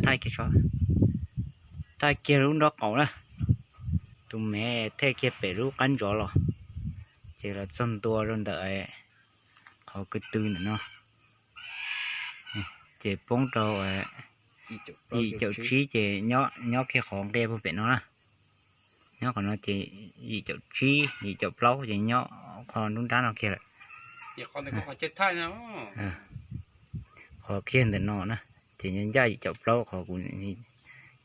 Thaij kiag tso, thaij kiag lub nrob qaum na. Tus me thej kiag pem lub qab ntsov los, ces los txog ntua rau ntawm qhov ko tw ntawm no, ces poob rau yim caum tsib ces nyob kiag qhov nqia puag pem no na. Nyob qhov no ces yim caum tsib yim caum plaub ces nyob qhov nruab nrab no kiag lawm. Qhov kiag ntawm no na, ces nyob ncaj yim caum plaub, qhov kuv, yim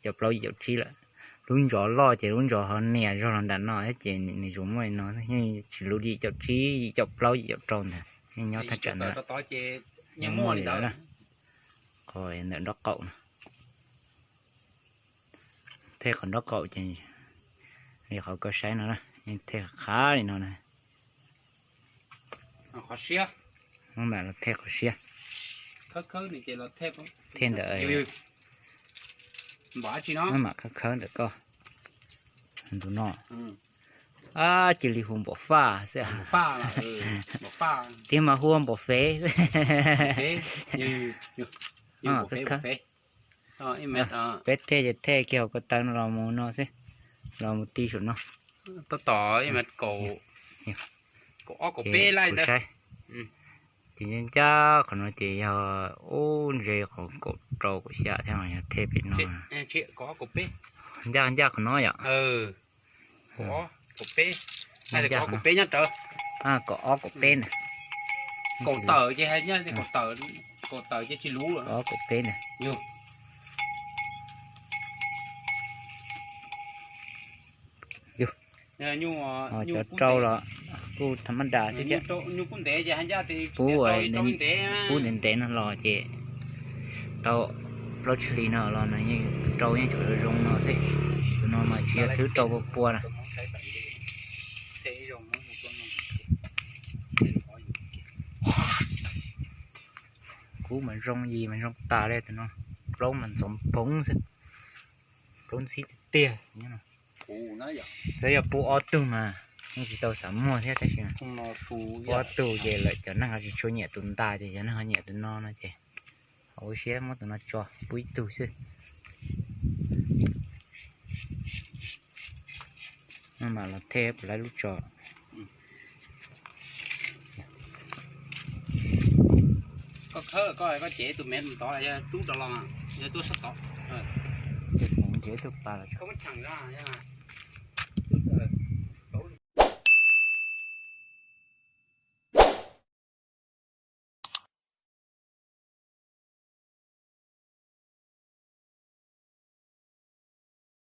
caum plaub yim caum tsib lawm. Lub ntsov loj ces lub ntsov ho nias zog los nram no thiab ces nws zoo muaj li no, yeej tsis luv yim caum tsib yim caum plaub yim caum rau ntawd, yeej nyob thaj tsam ntawd. Yeej muaj li ntawd na. Qhov ntawm nrob qaum no, thej qhov nrob qaum ces li qhov koj saib no na, yeej thej qhov li no na. Muab mam los thej qhov siab. Thej ntawm, muab mam khawb khawb ntawm koj. Ntu no, ab, cia li hu npaum faj xwb. Thiab mas hu npaum fev xwb. Peb thej ces thej kiag hauv ko taw no los mus no xwb, los mus ti saum no. Tab tom kuv saib, ces ncaj ncaj qhov no ces yog ub ntse qhov kaum rau kaum xya thiab, yog thej pem no. Ncaj ncaj qhov no yom. Kaum ob kaum peb na. Kaum ob kaum peb na. Kaum tawm ces, kaum tawm ces tsis luv, kaum ob kaum peb na. Cov rau los kuj tham mab das xwb thiab. Pub, pub ntev ntev no los ces tau plaub tsib hlis no los nws yeej rau yeej tseem zoo no xwb. Tus no mas tsis yog thwv rau pua pua na. Kub mas zoo, yig mas zoo tas li tus no, plaub mas ntxoov phoov xwb, plaub ntxhib tiag tiag. Lawv yog pub ob tug mas yeej tsis tau xav muag thiab tab sis pub ob tug ces lawm cov neeg ho tsis tshua nyiam tus ntas ces cov neeg ho nyiam tus no no ces ho ua siab muab tus no tso pub ib tug xwb. Maj mam los thej puas laib lub tso. Ces kuv nrhiav ib tug pas los tso.